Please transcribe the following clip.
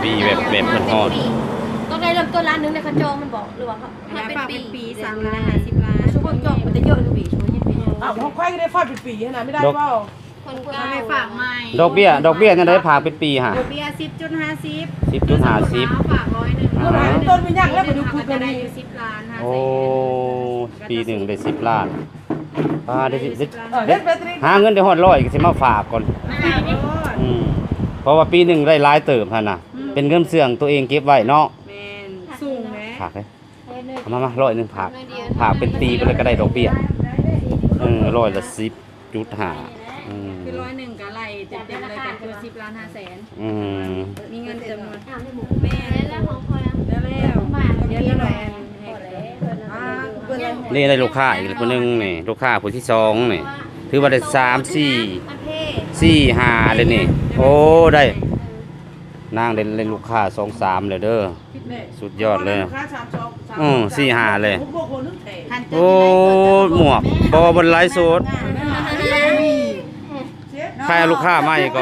ມີແບບ ແບບເພິ່ນຮອດ ຕ້ອງໄດ້ເລີ່ມຕົ້ນລ້ານໜຶ່ງໃນຄັນຈອງແມ່ນບໍ່ ຫຼືວ່າເຮົາ ເຮົາເປັນປີ ເປັນປີ ສາມລ້ານຫ້າສິບລ້ານ ສົມມຸດຈອງມັນຈະເຢີະໜຶ່ງປີ ສົມມຸດເປັນປີ ອ້າວ ຂອງຂ້ອຍກໍໄດ້ຝາກເປັນປີຫັ້ນນະ ໄມ່ໄດ້ບໍ່? ຄົນເກົ່າ ເຂົາໄດ້ຝາກໃໝ່ ດອກເບ້ຍ ດອກເບ້ຍຈັ່ງໃດ ຝາກເປັນປີຫະ? ດອກເບ້ຍສິບຈຸດຫ້າສິບ ສິບຈຸດຫ້າສິບ ຝາກຮ້ອຍໜຶ່ງ ອ່າ ຕົ້ນມັນຍັງແລ້ວ ມັນຢູ່ ມັນກໍໄດ້ຢູ່ສິບລ້ານ ໂອ້ ປີໜຶ່ງໄດ້ສິບລ້ານ ປາ ໄດ້ ໄດ້ ໄດ້ສິບລ້ານ ເອີ ເຮັດໄປ ຫາເງິນໄດ້ຮອດຮ້ອຍກໍຊິມາຝາກກ່ອນ ອືມ ເພາະວ່າປີໜຶ່ງໄດ້ຫຼາຍເຕີບຫັ້ນນະ ອືມ ເປັນເງິນເຊື່ອງຕົວເອງເກັບໄວ້ເນາະ ແມ່ນ ສູງແຫຼະ ຝາກເດ້ ເອົາມາ ມາ ຮ້ອຍໜຶ່ງ ຝາກ ຝາກເປັນປີໄປເລີຍກໍໄດ້ດອກເບ້ຍ ເອີ ຮ້ອຍລະສິບຈຸດຫ້າ ອືມ ຄືຮ້ອຍໜຶ່ງກໍໄລ່ເຕັມໆເລີຍ ກໍຄືສິບລ້ານຫ້າແສນ ອືມ ມີເງິນຈຳນວນ ແມ່ນ ແລ້ວ ແລ້ວ ແລ້ວ ແລ້ວ ນີ້ໄດ້ລູກຄ້າອີກຄົນໜຶ່ງນີ້ ລູກຄ້າຜູ້ທີສອງນີ້ ຖືວ່າໄດ້ສາມ ສີ່ ສີ່ ຫ້າເລີຍນີ້ ໂອ້ ໄດ້ ນາງໄດ້ ໄດ້ລູກຄ້າສອງສາມແລ້ວເດີ ສຸດຍອດເລີຍ ອືມ ສີ່ຫ້າເລີຍ ໂອ້ ໝວກ ບໍ່ ບໍ່ໄລຟ໌ສົດ ຂາຍລູກຄ້າໃໝ່ກໍ